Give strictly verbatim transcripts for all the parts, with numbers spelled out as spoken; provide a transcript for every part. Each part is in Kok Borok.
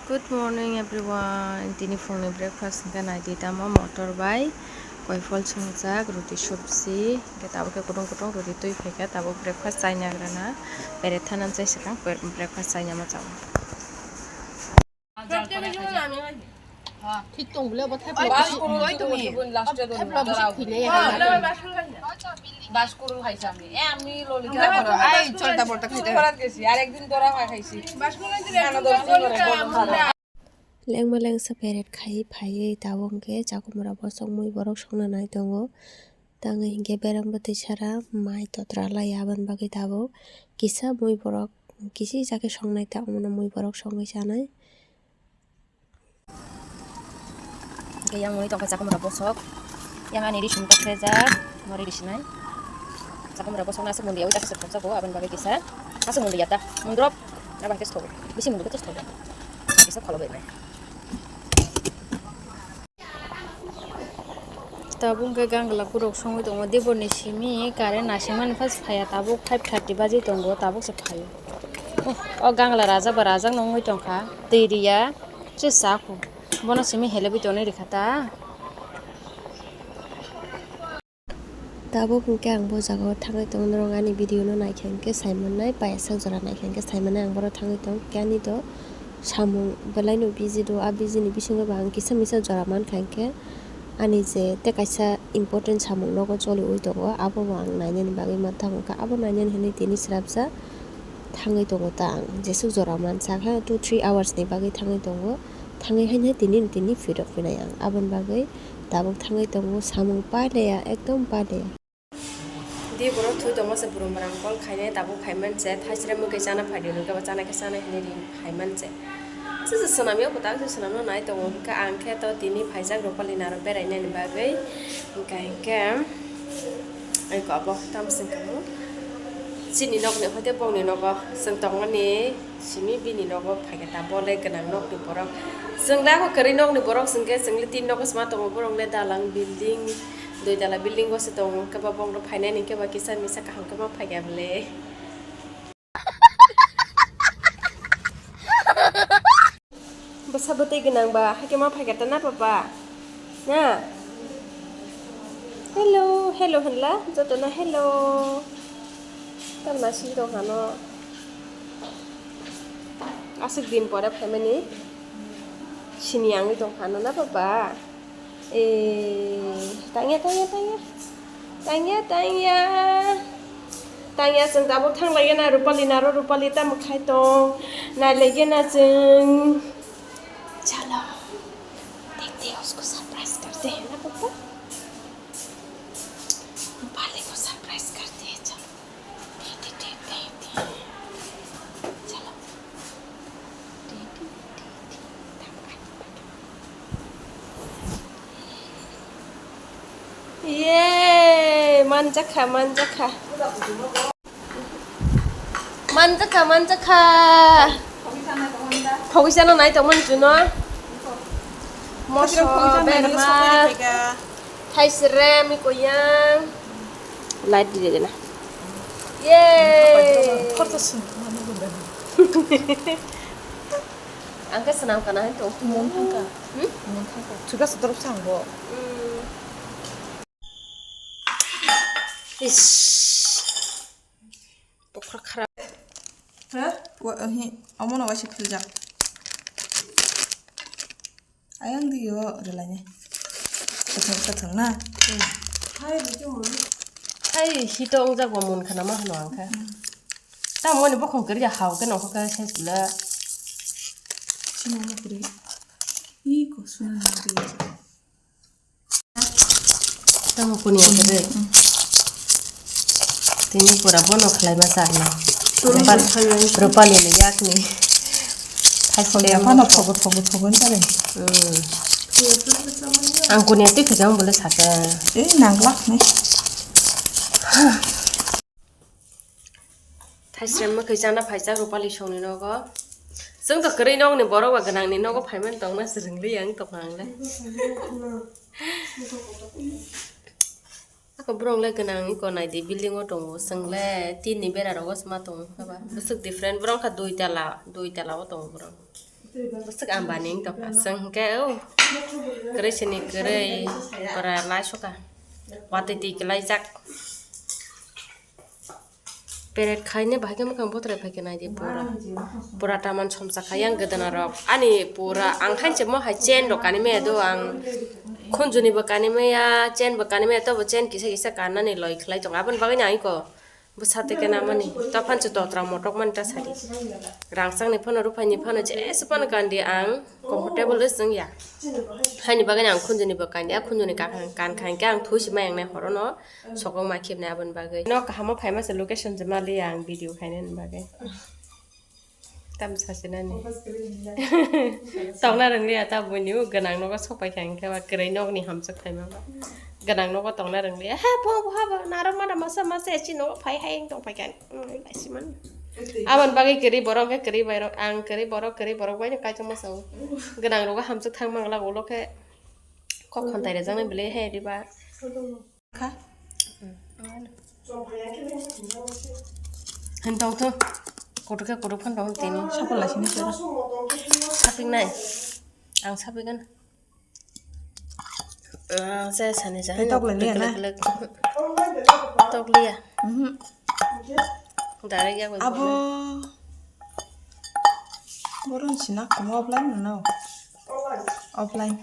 Good morning everyone. Tini phungni breakfast hwnkhe naidi tamo motor bai koiphol swngjak, ruti subji, hwnkhe tabuk khe kutung kutung ruti twi phaikha, tabuk breakfast chaina grana, peretha nang chai swkang, breakfast chaina ma chao. Thik tong bole bo thai. Bas kurul khaisi ami. E, ami lolita. Ai, cholta bolta khaite. Kharat gesi, ar ekdin dora khai khaisi. Lengma lengsa peret khai phaiwi tabuk hwnkhe chakumra bosong mui borok songna nai tongo. Tangwi hinkhe bereng bwtwi sara mai totra lai aboni bagwi tabuk kisa mui borok kisi jakhe songnai ta omono mui borok songwi chanai. Hingke yang muni tongkha chakumra bosok, yang ani ri sum tok rejak, no ri risinai. Chakumra bosok no aswk mundi yaui ta khe sok jago, aboni bagwi kisa aswk mundi ya ta, mundrop, abo hai khe sok, bisi mundi khe sok, kisa kholo bai nai. Tabuk hingke gangla kurok songwi tongo, dibor ni simi current naisingmani first phaiya, tabuk five thirty baji tongo, tabuk se phaio. O gangla rajak ba rajak no wngwi tongkha, twi riya. Che sa kho. Bono simi helebwi tonwi rikha ta. Tabuk hwnkhe ang bo jagao thangwi tongo, norok ani video no naikha hwnkhe sai mannai, paisa jora naikha hwnkhe sai mannai, ang boro thangwi tong khe ani do samung belai no busy do, a busy ni bisingo bo ang kisa misa jora mankha hwnkhe ani je tei kaisa important samung nogo choliwi tongo, abo bo ang nainani bagwi ma tamo kha, abo nainani hinwi tini swrapsa. Thangwi tongo ta ang, jesuk jora mansa khe two three hours ni bagwi thangwi tongo, thangwi haino tini tini phirok phinai ang, aboni bagwi tabuk thangwi tongo, samung paileya, ekdom paileya. Di borok thwi tongma se burum barang call khainai, tabuk phaiman se, thaisre mwkhwi chana phaidi, hwnwi khe bo chana khe chana hinwi ri phaiman se. Chwsa swnam ya kwtal se swnamno nai tongo, hwnkhe ang khe to tini phaijak Rupali naro berainani bagwi, hwnkhe hwnkhe. Eko abo tam sing kamo. Chini nokni hoite bongni nogo chwng tongmani simi bini nogo phaikhe ta bole gwnang nokni borok. Chwng le ako kwrwi nokni borok chwngkhe chwngli tin nogo sma tongo, borok le dalang building, dui tala building o se tongo, khe ba bongno phainani khe ba kisa misa kaham khe ma phaikha bole. Bwsa bwtwi gwnang ba, haikhe ma phaikha ta na papa? Na? Hello, hello hwnla, jotono hello. Tamna sini tong hano. Aswk din pore phaimani sini yangwi tong hano na papa? Eh, tangya, tangya, tangya. Tangya, tangya. Tangya, chwng tabuk thanglaigena Rupali naro, Rupali tamo khai tong. Nailaigena chwng. Chalo. Dekte, usko surprise karte hain na, papa? Rupali ko surprise karte hain, chalo. Dekte, dekte, dekte. Chalo. Ye, manjakha, manjakha. Manjakha, manjakha. Khogwi chana nai tongmani chuno. Moso, berma. Thaisrem, koyang. Light di dena. Yay! Ang khe swnam kana hai tong. Mon thangka. Hmm? Mon thangka. Thuka sotorop sang bo. Hmm. Is. Bokhra khara. Ha? Wa, hi, amo na waisi khiljak. Ayang di yo, rwlaini. Kathang, kathang na. Hmm. Hai, hito wngjak bo mun khana ma hano ang kha. Hmm. Tamo ni bokhong kiri ja hao khe nokho khe ses bwla. Sino mo kiri. Iko suna na kiri. Tamo kuni ang khe. Tini pura bono khlai ma charno. Rupal-, Rupali ni yakni. Thaisle phano thogo, thogo, thogo ni bagwi. Hmm. Ang kuni ang twi khijang bole saka. Eh, nanglak ni. Thaisrem mwkhwi chana phaijak Rupali songni nogo. Chwng to kwrwi nokni borok ba gwnangni nogo phaimani tongma se rwngli ang tongkha ang le. Ako borok le gwnang iko naidi building o tongo, chwng le tin ni bera rogo se ma tongo haba. Bwswk different, borok wngkha dui tala, dui tala o tongo borok. Bwswk ambani wng tongkha, chwng hwnkhe o kwrwi sini kwrwi pura laisoka, watwi twi kwlaijak. Peret khaine bahai khe mwkhang bothrai phaikhe naidi pura. Pura taman somsa khai yang gwdana rok. Ani pura ang hainse mo hai chain rok kanimaya do ang khunjuni bo kanimaya, chain bo kanimaya, tobo chain kisa kisa kannani loi khlai tongo. Aboni bagwi no ang iko bwsa teke namani. Tophan se totra motok mani ta sadi. Rangchakni phano, rupaini phano, jesa phano kandi ang comfortable wngya. Haini bagwi no ang khunjuni bo kandi, a khunjuni kan, kan khankhe ang thuisi ma yang nai horo no. Sokong ma khibnai aboni bagwi. No kaham o phaima se location se maliya ang video khainani bagwi. Tam sasinani. Tongna rwngliya ta buini o gwnang nogo sok paikha hwnkhe ba kwrwi nokni hamswk phaima ba. Gwnang nogo tongna rwngliya. Ha bo bo ha bo narok mana masa masa chini nogo phai hai wng tong paikha. Laisi man. Aboni bagwi kwrwi borok hwnkhe kwrwi borok ang kwrwi borok kwrwi borok bai no kaitor masa o. Gwnang rogo hamswk thang mangla ulo khe kok khontai rwjaknai bwlwi hai riba. Kha. Hentong to. Kotor khe kotor phan tong tini. Sapor lai sini sero. Sapik nai. Ang sapik kan. Saya sani sa. Tok lai liya na. Tok liya. Mhm. Dari ya. Abo. Boron sinak kamu offline no. Offline.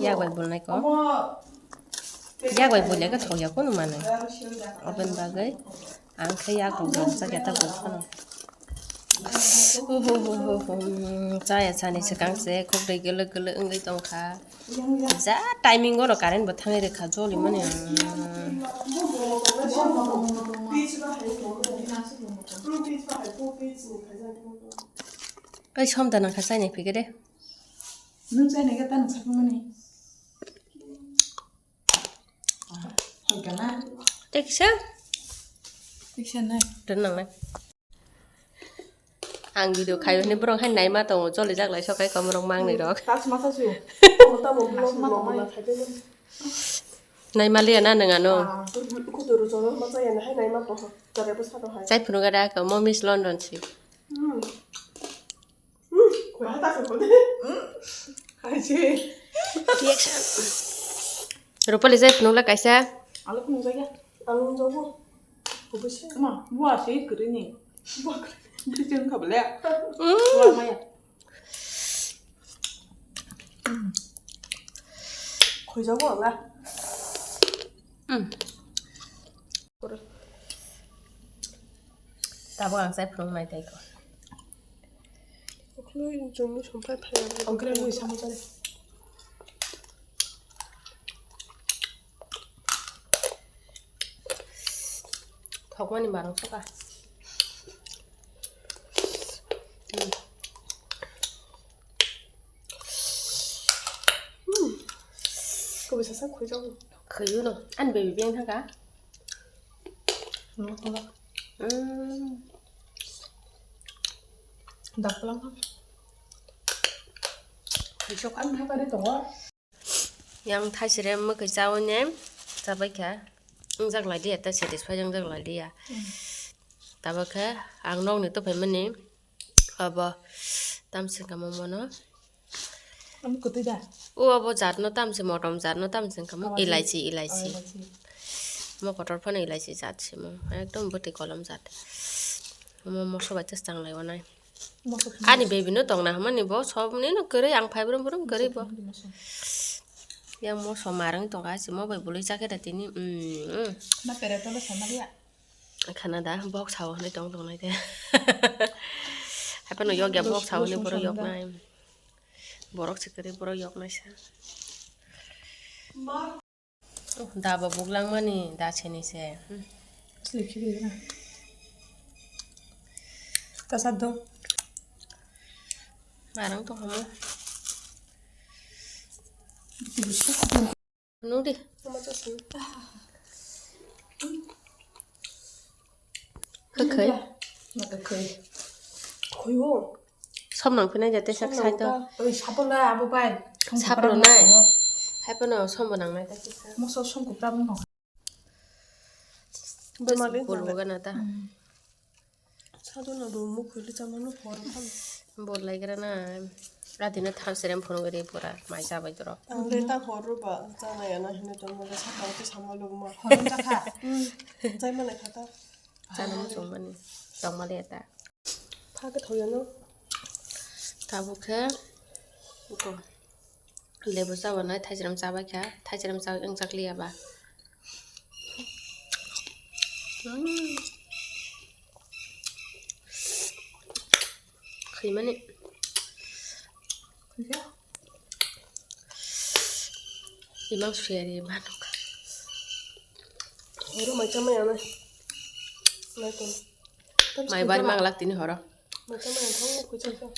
Yak bai bulnai ko. Yak bai bulnai ko thok ya ko nung mano. Oben bagwi ang khe yak rok bol jak ya ta bol phano. Chaya sani swkang se khok dai gwlwk gwlwk wngwi tong kha. Ja timing o no current bo thangwi rwkha joli mani. Ai som da nang kha chainai phikhe de. Nung chainai khe ta nung sakmani. Hoikana. Tei kisa? Kisa nai. Ren nang nai. Ang video khayo hwnwi borok hai naima tongo, choli jak lai sokai komorok mangnwi rok. Tas masa su. Tamo tamo vlog no ma khai. Naima liya na nang ano. Kutu ru jono ma chaya na hai naima tongo. Chare bo sado hai. Chai phunu gada ko mo Miss London si. Hmm. Hmm. Koi hata ko de. Hmm. Hai si. Reaction. Rupali jai phunukla kaisa. Alo phunukjakya. Ang nungjago. Kubui se. Ma, bua se kwrwini. Bua kwrwini. Bua kwrwini. Bua maya. Khoijago ang na. Tabuk ang chai phunuknai tei ko. Okhlo chwngno sompai phai. Okhlo mui samajak. Thokmani barang soka. Kubui sasa khoi jago. Khoiyo no. Ani baby beng thangka. No, no. Mm. Daklang. Sok ang thapa de tongo. Yang thaisire mwkhwi chaui ne chabai kha. Wngjak lai diya, ta satisfy wngjak lai diya. Tabuk khe ang nokni tuphaimani abo tamswk kamo mono. Omo kwtwi da? O abo jatno tamsi, motom jatno tamsi wngkha mo, elaichi, elaichi. Mo kotor phano elaichi jat simo. Ekdom bwtwi kolom jat. Omo moso bai tei chang lai onai. Ani baby no tongna hwnmani bo sobni no kwrwi, ang phai brum brum kwrwi bo. Yang moso marwng tongkha, si mo bai bului chakhe da tini. Mm, mm. Khana da bok sao hwnwi tong tongnai de. Haiphano yok ya bok sao hwnwi borok yok nai. Borok se kwrwi borok yok naisa. Da bo buk langmani da sini se. Hmm. Marang tong hamo. Nung di. Kwkhwi. Kwkhwi. Som nang phina jate sak sai to. Oi, sapola abo bai. Sapro nai. Hai pono som bo nang nai ta kisa. Moso som ko problem no. Bemali bolbo gana ta. Thado na bo mukhuli chamano hor kham. Bol laigra na. Adino thamserem phunugri pura mai chabai doro. Ang le ta hor ro ba chana ya na hino tong le sakang ke sama lo ma. Hor jakha. Chai mana khata. Chana mo chong mani. Chong mali eta. Pha ke thoya no. Tabuk khe. Ko. Lebu chabanai thaichwrwng chabaikha, thaichwrwng chabai wngchak liya ba. Mm. Khwimani. Imang suyari manuk. Oro mai chamai anai. Mai tong. Mai bari manglak tini horo. Mai chamai ang thang kuchai ka.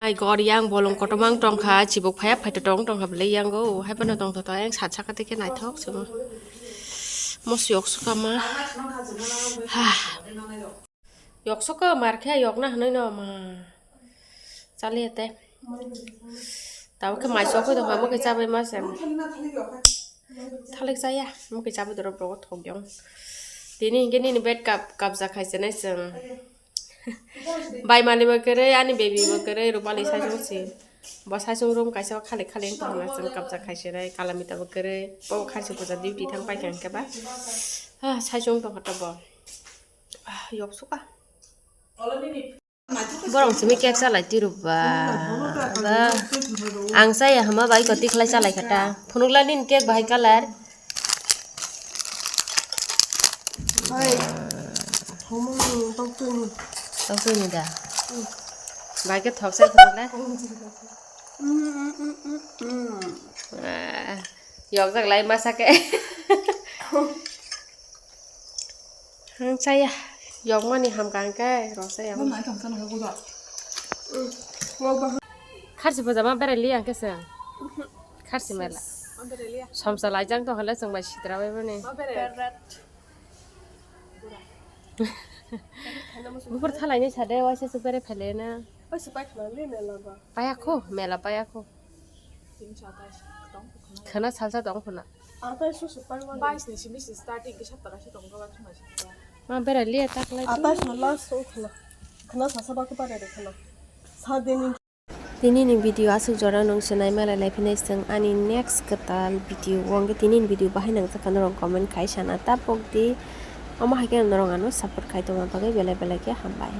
Ai gor yang bolong kotomang tongkha, chibuk phaya phaito tong tongkha belai yango, hai phano tongthoto ayang sat saka tei khe naithok se mo. Mos yok sukama. Ha. Yok suka mar khe yok na hwnwi no ma. Chali ete. Tabo khe mai sok tongkha, mo khe chabai ma se. Thalik chaya, mukhi chabu doro bogo thok yong. Tini hinkhe nini bed kap, kapjak khai se nai chwng. Bai mani bo kwrwi, ani baby bo kwrwi, Rupali saichung si. Bo saichung room kaisa o khalik khalik wng tongma chwng kapjak khai se nai, Kalamita bo kwrwi. Bo kharchi puja duty thang paikha hinkhe ba. Ah, saichung tongkha to bo. Ah, yok suka. Borok simi cake chalai tiro ba, ba. Ang chaya hama bai ko tikhlai chalai kha ta. Phunukla nini cake bahai colour. Hai. Thomung toktuini. Toktuini da. Bai khe thok sai phunukla. Ah, yokjak lai masa khe. Ang chaya, yokmani hamkha hwnkhe rw chaya. Kharchi puja ma berai li ang khe chwng. Kharchi mela. Somsa laijak tong hwnle chwng bai sitra bai boni. Buphur thalaini sade waisa se berai phailai na. Paya kho, mela paya kho. Khwna salsa tong khwna. Bais ni simi si starting kisa tara si tong kha, bais ni simi. Ma berai liya tak lai. Atais no last o khwna. Khwna salsa ba khe pare de khwna. Sa deni. Tini ni video aswk jora nung se nai malai lai phinai chwng ani next kwtal video o. Hwnkhe tini ni video bahai nang jakha norok comment khai sana ta pok di. Omo hai khe norok ano support khai tongma bagwi belai belai khe hambai.